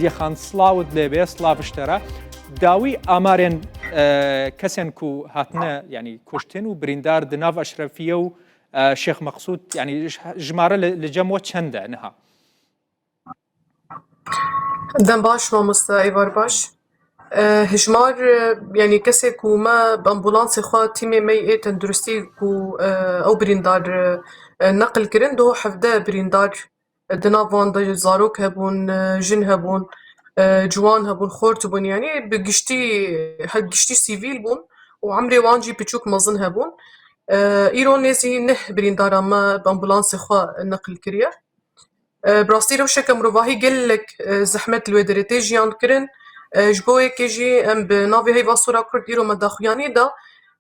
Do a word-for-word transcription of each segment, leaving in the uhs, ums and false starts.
Xan, silav dilê bê, silav ji te re. Dawî amarên, e, kesên ku hatine, yanî kuştin û birîndar di nav Eşrefiye û, e, Şêx Meqsûd, yanî j-, jimare li, li cem we çend e niha? Dem baş mamoste, êvar baş. E, hijmar, e, yanî kesê ku me bi ambulansê xwe tîmê me yê tenduristî ku, e, ew birîndar, e, e, neqil kirin, do hevdeh birîndar, e, di nav wan de zarok hebûn, e, jin hebûn, e, ciwan hebûn, xort bûn, yanî bi giştî, he, giştî sivîl bûn û emrê wan jî piçûk mezin hebûn. E, îro nêzî neh birîndara me bi ambulansê xwe neqil kiriye. E, bi rastî rewşeke mirovahî gelek, e, zehmet li wê derê tê jiyan kirin. E, ji bo yekê jî em bi navê Heyva Sor a Kurd îro me daxuyanî da.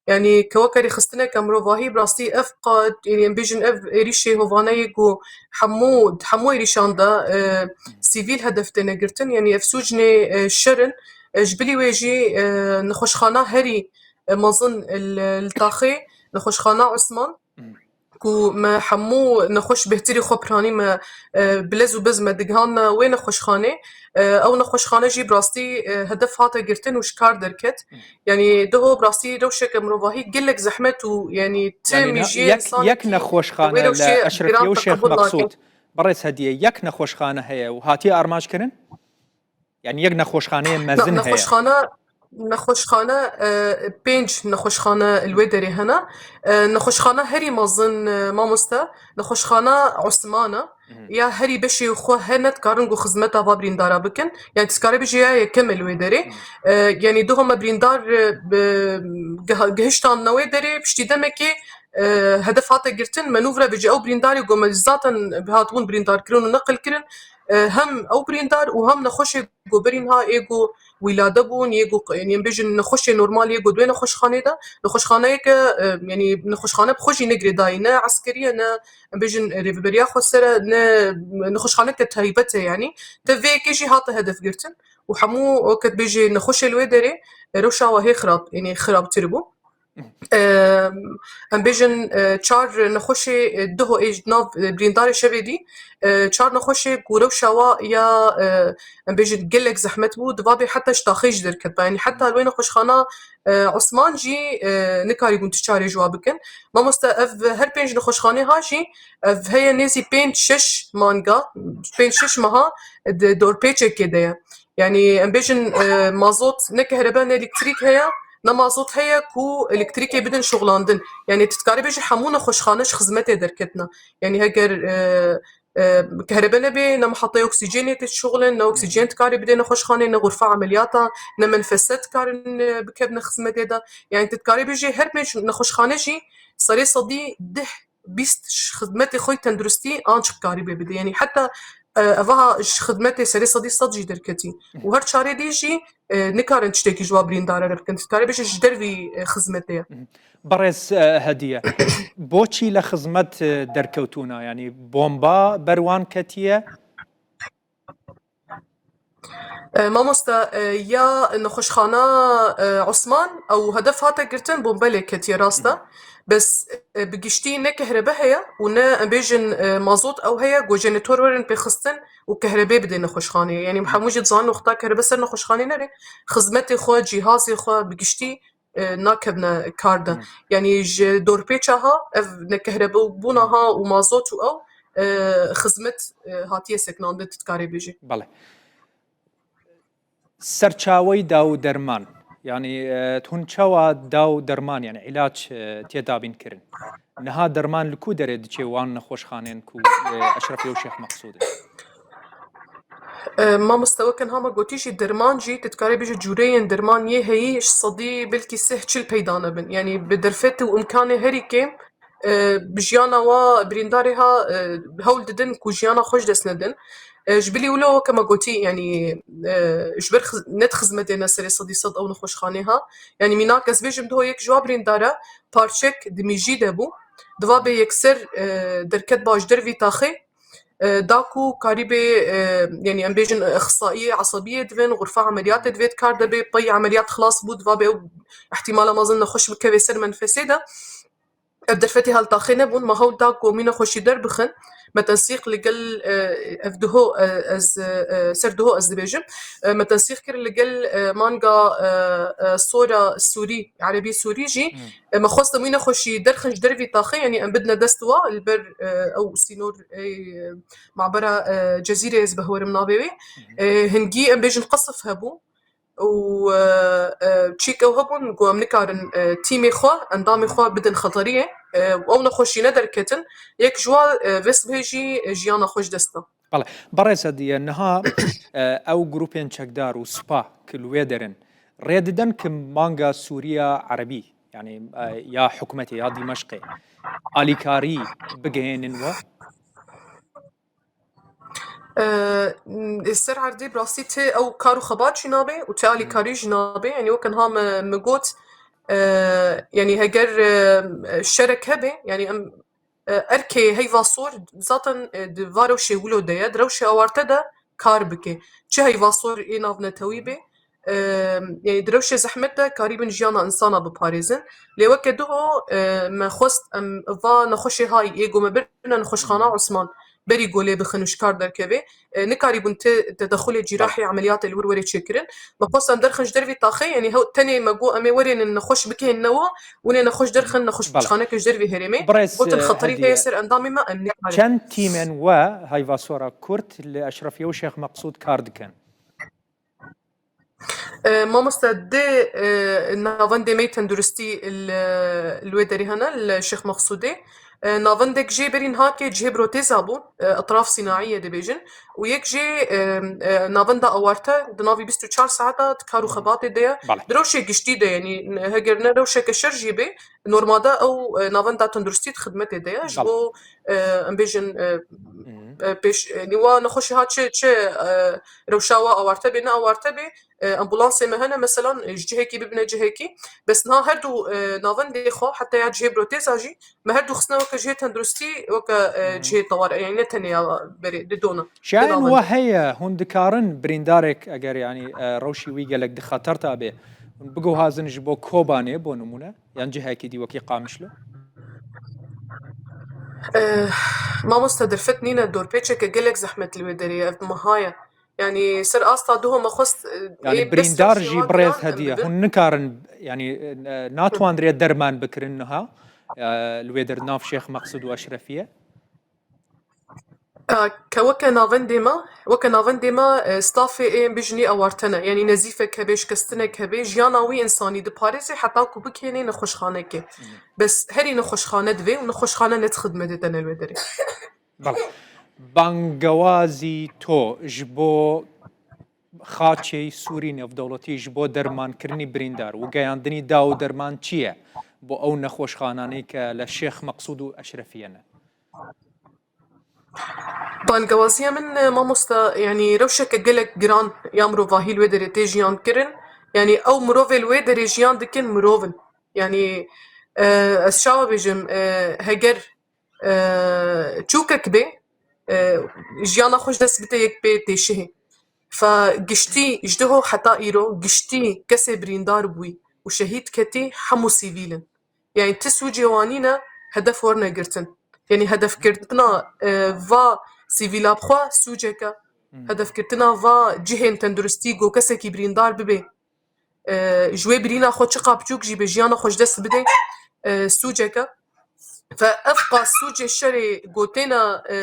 Yanî keweke rêxistineke mirovahî, bi rastî ev qad, yanî em bêjin ev êrîşê hovane yê ku hemû, di hemû êrîşan de, e, sivîl hedef têne girtin. Yanî ev sûcnê, e, şer in. E, ji bilî wê jî, e, nexweşxana herî, e, mezin li, li taxê, nexweşxana Osman, ku me hemû nexweş bêhtirî xwe piranî me, e, bilez û bez me digihan wê nexweşxanê. E, ew nexweşxane jî bi rastî, e, hedef hate girtin û ji kar derket. Yanî diho bi rastî rewşeke mirovahî gelek zehmet û yanî tim Yanî na-, jiyê yek, insanekî yek nexweşxane wê rewşê li Eşrefiye giran û te Şêx qebûl Meqsûd. Nakin. Berêz Hediye, yek nexweşxane heye û hatiye armanc kirin? Yanî yek nexweşxaneyê Na-, mezin heye. Nexweşxane, nexweşxane, e, pênc nexweşxane li wê derê hene. E, nexweşxane herî mezin, e, mamoste, nexweşxane Osman e. Mhm. Ya herî beşê xwe hene, dikarin ku xizmeta va birîndara bikin. Yanî tu dikarî bijî ya yekem e li wê derê. Mhm. E, yanî duho me birîndar, e, bi, geh-, gihiştan ne wê derê, piştî demekê, e, hedef hate girtin, manûvra vêce ew birîndarê ku me zaten hatibûn birîndar kirin û neqil kirin, e, hem ew birîndar û hem nexweşê ku berî niha ê ku wîlade bûn, yê ku, yanî em bêjin nexweşê normal yê ku di wê nexweşxanê de, nexweşxaneyeke, e, yanî nexweşxane bi xwe jî ne girêdayî, ne eskerî ye, ne em bêjin rêveberiya xweser e, ne nexweşxaneke taybet e yanî. Te vê yekê jî hate hedef girtin û hemû weke dibêjê nexweşê li wê derê, e, rewşa we hê xirab, yanî xirabtir bû. Em, em bêjin, e, çar nexweşê, e, duho ê ji nav, e, birîndarê şevê dî, e, çar nexweşê ku rewşa wa ya, e, em bêjin gelek zehmet bû, di va bê heta ji taxê jî derketiba. Yanî heta li wê nexweşxana, e, Osman jî, e, nikarîbûn tu çarê ji wa bikin. Mamoste, ev her pênc nexweşxanê ha jî, ev heye nêzî pênc şeş manga, pênc şeş meha di dorpêçekê de ye. Yanî em bêjin, e, mazot ne kehrebe ne elektrîk heye, ne mazot heye ku elektrîkê bidin şixulandin. Yanî tu dikarî bêjî hemû nexweşxane ji xizmetê derketina. Yanî heger, e, e, kehrebe nebe, ne miheteya oksîjenê tê şixulin, ne oksîjen dikarî bidê nexweşxanê, ne xurfa emeliyata, ne menfese dikarin, e, bikevine xizmetê de. Yanî tu dikarî bêjî her pênc nexweşxane jî serê sedî deh bîst ji xidmetê xwe yê tenduristî ançik karîbe bide. Yanî heta, e, evaha ji xidmetê serê sedî sed jî derketî. Û her çarê dî jî, e, nikarin tiştekî ji wa birîndara re bikin. Dikarê bêje ji dervî, e, xizmetê ye. Berêz, e, Hediye. Boçî li xizmet, e, derkewtûna? Yanî bomba ber wan ketiye? E, mamoste, e, ya nexweşxana, e, Osman, ew hedef hate girtin, bombe lê ketiye, rast e. Bes, e, bi giştî ne kehrebe heye û ne, em bêjin, e, mazot ew heye, ku jenetor werin pêxistin û kehrebê bidê nexweşxaneyê. Yanî hemû jî dizanin wexta kehrebe ser nexweşxanê nere, xizmetê xwe, cîhazê xwe bi giştî e, nakevne kar de. Hmm. Yanî ji dorpêça ha, ev nekehrebûbûna ha û mazot û ew, e, xizmet, e, hatiye sekinandin, tu dikarê bêjî. Belê. Serçawey daw derman. Yanî, e, hûn çawa daw derman, yanî îlaç, e, tê dabîn kirin? Niha derman li ku derê diçe wan nexweşxanên ku, e, Eşrefê û Şêx Meqsûd in? E, mamoste, weke niha me gotî jî, derman jî, tu dikarî bêjî cûreyên derman yê heyî ji sedî belkî sih çil peyda nebin. Yanî bi derfet û imkanê herî kêm, e, bi jiyana wa birîndarê ha, e, hewl didin ku jiyana xwe ji dest nedin. E, ji bilî wilo weke me gotî, yanî, e, ji ber xiz-, net xizmetê ne serê sedî sed ew nexweşxanê ha. Yanî mînak ez bêjim, diho yek ji wa birîndara parçek di mîjî de bû. Di va bê yekser, e, derket ba ji dervî taxê. E, da ku karîbê, e, yanî em bêjin, e, ixtisaiyê esebiyê divin, xurfa emeliyatê divê di kar de bê, pey emeliyat xilas bû, diva bê ew ihtimala mezin nexweş bikevê ser menfesê de. ev derfetê hal taxê nebûn, me hewl da ku em wî nexweşî derbixin. Me tensîq li gel, e, ev duho, e, ez, e, ser duho ez dibêjim. E, me tensîq kir li gel, e, manga, e, e, sora Sûrî, Erebî Sûrî jî. Hmm. E, me xwest em wî nexweşî derxin ji dervî taxê, yanî em bidine dest wa, li ber, e, ew sînor, e, mabera, e, Cezîrê ez bihwerim navê wê. Hmm. E, hingî em bêjin qesif hebû. û, e, e, çîk ew hebûn ku em nikarin, e, tîmê xwe, endamê xwe bidin xeteriyê, e, û ew nexweşî nederketin. Yek ji wan, e, vê sibhê jî, e, jiyana xwe ji dest da. Bele, berêz Hediye, niha, e, ew grûpên çekdar û spa ku li wê der in, rê didin ku manga Sûriya Erebî, yanî, e, ya hikûmetê ya Dîmeşqê, alîkarî bigihênin we? E, ser erdê bi rastî tê ew kar û xebat jî nabe û tê alîkarî jî nabe. Yanî weke niha me, me got, e, yanî heger, e, şerek hebe, yanî em, e, erkê heyva sor zaten, e, di va rewşê wilo de ye, di rewşê awarte de kar bike. Çi heyva sor ê navnetewî be, e, yanî di rewşê zehmet de karîbin jiyana insana biparêzin. Lê weke duho, e, me xwest em va nexweşê hay ê ku me birine nexweşxana Osman berî golê bixin û ji kar derkeve. E, nikarîbûn ti tedexulê cîrahî, emeliyatê li wir were çêkirin. Me xwest em derxin ji dervî taxê, yanî hew-, tenê me got em ê werênin nexweş bikihên newa, hûn ê nexweş derxin nexweşxaneke ji dervî herêmê. Gotin, e, xeterî heye ser endamê me, em nikarin. Çend tîmên we heyva sora Kurd li Eşrefiye û Şêx Meqsûd kar dikin? E, mamoste dê, e, navendê me yê tenduristî li, li wê derê hene, li Şêx Meqsûdê. E, navendek jê berî niha ke cihê proteza bû, e, etraf sînaiyê dibêjin. Û yek jê, e, e, navenda awarte di navî bîst û çar saeta di kar û xebatê de ye. Bale. Di rewşê giştî de, yanî heger ne rewşeke şer jî bê, normalde ew, e, navenda tenduristî di xidmetê de ye. Ji Bale. bo, e, em bêjin, e, Hı hı. e, pêş, e, nîwa nexweşî ha çi, çi, e, rewşa wa awarte bê, ne awarte bê, e, ambulansê me hene, meselan, e, ji cihekî bibine cihekî. Bes niha her du, e, navendê xwe, heta ya cihê proteza jî, me her du xistine weke cihê tenduristî, weke, e, Hı hı. cihê tewar, yani ne tenê ya berê, di dona. Şahin Di navendê. we heye, hûn dikarin birîndarek, eger, yani, e, rewşî wî gelek di xeterta bê, hûn biguhazin ji bo Kobanê, bo nimûne, yan cihekî dî wekî Qamişlo? E, mamoste derfet nîne, dorpêçeke gelek zehmet li wê derê ye, ev meha ye. Yani ser asta duho me xwest, e, Yani ê bes birîndar rewşê jî wan birêz giran, em Hediye, bibin. hûn nikarin, yani, e, natwandirê derman bikirin niha, e, li wê der nav Şêx Meqsûd û Eşrefiye? E, ke weke navendê me, weke navendê me, e, stafê ê em bijinî awarte ne. Yani nezîfek hebe, şikestinek hebe, jiyana wî insanî diparêze heta ku bikênê nexweşxanekê. Hı. Bes herî nexweşxane divê û nexweşxane ne di xidmetê te ne li wê derê. Bale. Bangewazî to ji bo xaçê Sûrî nêvdewletî, ji bo dermankirinî birîndar û geyandinî da û derman çi ye bo ew nexweşxananê ke li Şêx Meqsûd û Eşrefiye ne? Bangewaziya min, e, mamosta, yani rewşeke gelek giran ya mirovahî li wê derê tê jiyan kirin. Yani ew mirovê li wê derê jiyan dikin mirov in. Yani, e, ez çawa bêjim, e, heger, e, çûkek bê, e, jiyana xwe ji dest bide yek bê têşihê. Fe giştî ji diho heta îro, giştî kesê birîndar bûyî û şehîd ketî hemû sivîl in. Yani ti sûcê wan nîne hedef werine girtin. Yani hedefkirtina, e, va sivîla bi xwe sûceke. Hı. Hedefkirtina va cihên tenduristî ku kesekî birîndar bibe, e, ji wê birîna xwe çiqa biçûk jî be, jiyana xwe ji dest bide, e, sûceke. Fe ev qas sûcê şerê gotêna, e,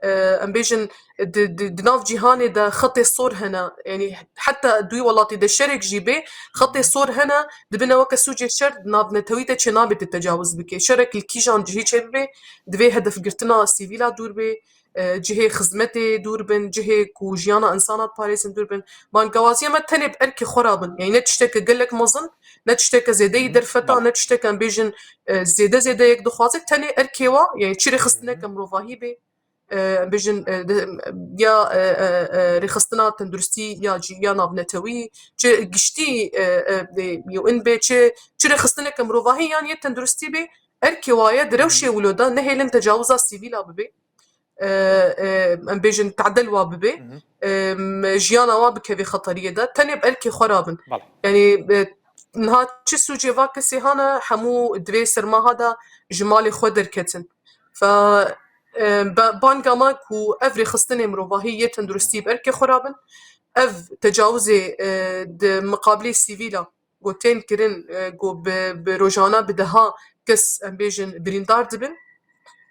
e, em bêjin, di, di, di nav cîhanê de xetê sor hene. Yani heta di wî welatî de şerek jî bê, xetê Hı hı. sor hene, dibine weke sûcê şer di nav netewî de çê nabe tê tecawiz bike. Şerek li kîjan cihî çê bibe, divê hedefgirtina sivîla dûr bê, e, cihê xizmetê dûr bin, cihê ku jiyana insana diparêzin dûr bin. Bangewaziya me tenê bi erkê xwe re bin. Yani ne tişteke gelek mezin, ne tişteke zêdeyî Hı hı. derfeta, Bale. ne tişteke em bêjin, e, zêde zêde yek dixwaze, tenê erkê wa, yani çi rêxistineke Hı hı. mirovahî bê, e, em bêjin, e, de, ya, e, e, e, rêxistina tenduristî ya cî, ya navnetewî, çi giştî, e, e, e, U N bê, çi, çi rêxistineke mirovahî yan yê tenduristî bê, erkê wa ye, di rewşê Hı hı. wilo de nehêlin tecawiza sivîla bibe. e, e, em bêjin tadel wa bibe, Hı hı. e, m-, jiyana wa bikeve xeteriyê de, tenê bi erkê xwe rabin. Bale. Yani, e, niha çi sûcê va kesê hane, hemû divê sermaha de ji malê xwe derketin. Fe, e, be-, banga me ku ev rêxistinê mirovahî yê tenduristî bi erkê xwe rabin. Ev tecawizê, e, di miqabilê sivîla ku tên kirin, e, ku bi, bi rojane bi deha kes, em bêjin, birîndar dibin.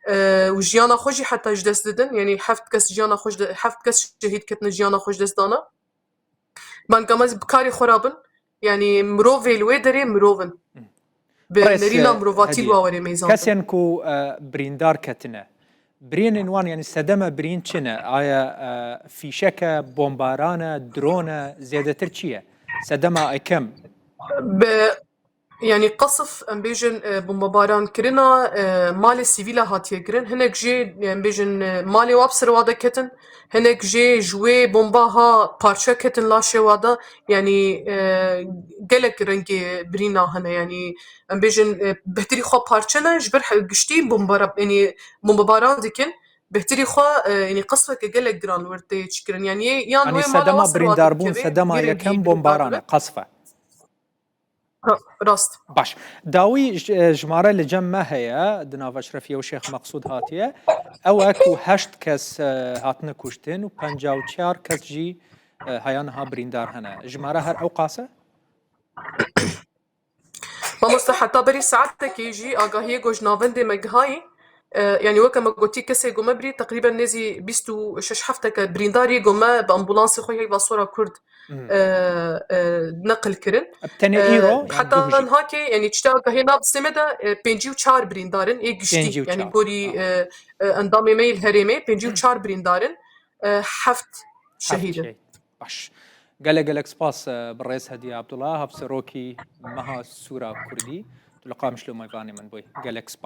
E, û jiyana xwe jî heta ji dest didin. Yanî heft kes jiyana xwe ji de-, heft kes şehîd ketine, jiyana xwe ji dest dana. Banga me bi karê xwe rabin. Yanî mirovê li wê derê mirov in. Bi Birêz, nerîna e, mirovatî Hediye, wa were mêzandin. Kesên ku, e, birîndar ketine, birînên wan, yanî sedema birîn çi ne? Aya, e, fîşek e, bombaran e, drone e, zêdetir çi ye? Sedema ekem. Bi, yanî qesf, em bêjin, e, bombebaran kirina, e, malê sivîla hatiye kirin. Hinek jê, em bêjin, e, malê wa bi ser wa de ketin. Hinek jê ji wê bomba ha parçe ketin laşê wa de. Yanî, e, gelek rengê birîna hene. Yanî, em bêjin, e, bêhtirî xwe parçe ne, ji ber he-, giştî bombara-, yanî bombebaran dikin. Bêhtirî xwe, e, yanî qesfeke gelek giran li wir tê çikirin. Yanî, yan Yanî wê mala sedema wa ser wa birîndarbûn, dikeve, sedema yê rengî yekem birîndar bombaran e, be. Qesf e. Ha, rast. Baş. Dawî j-, e, jimare li cem me heye, di nav Eşrefiye û Şêx Meqsûd hatiye. Ew e ku heşt kes, e, hatine kuştin û penca û çar kes jî, e, heya niha birîndar hene. Jimare her ew qas e? Mamoste, heta berî saetekê jî agahiyê ku ji navendê me gihayî, e, yanî weke me gotî kesê ku me birî teqrîben nêzî bîst û şeş hefteke birîndar yê ku me bi ambulansê xwe yê Vasora Kurd, Hmm. e, e, neqil kirin. Tenê E, îro, yanî heta duhujî. Niha ke, yanî çi agahiyê nav sê me de, e, pêncî û çar birîndar in, ê giştî, Pêncî û çar. Yanî gorî, Aha. e, e, endamê me yê li herêmê, pêncî û çar birîndar in, e, heft Heft şehîd in. şehîd. Baş. Gelek gelek spas, e, birêz Hediye Abdullah, hevserokî Meha Sûra Kurdî. Tu li Qamişlo mêvanê min bûyî. Gelek spas.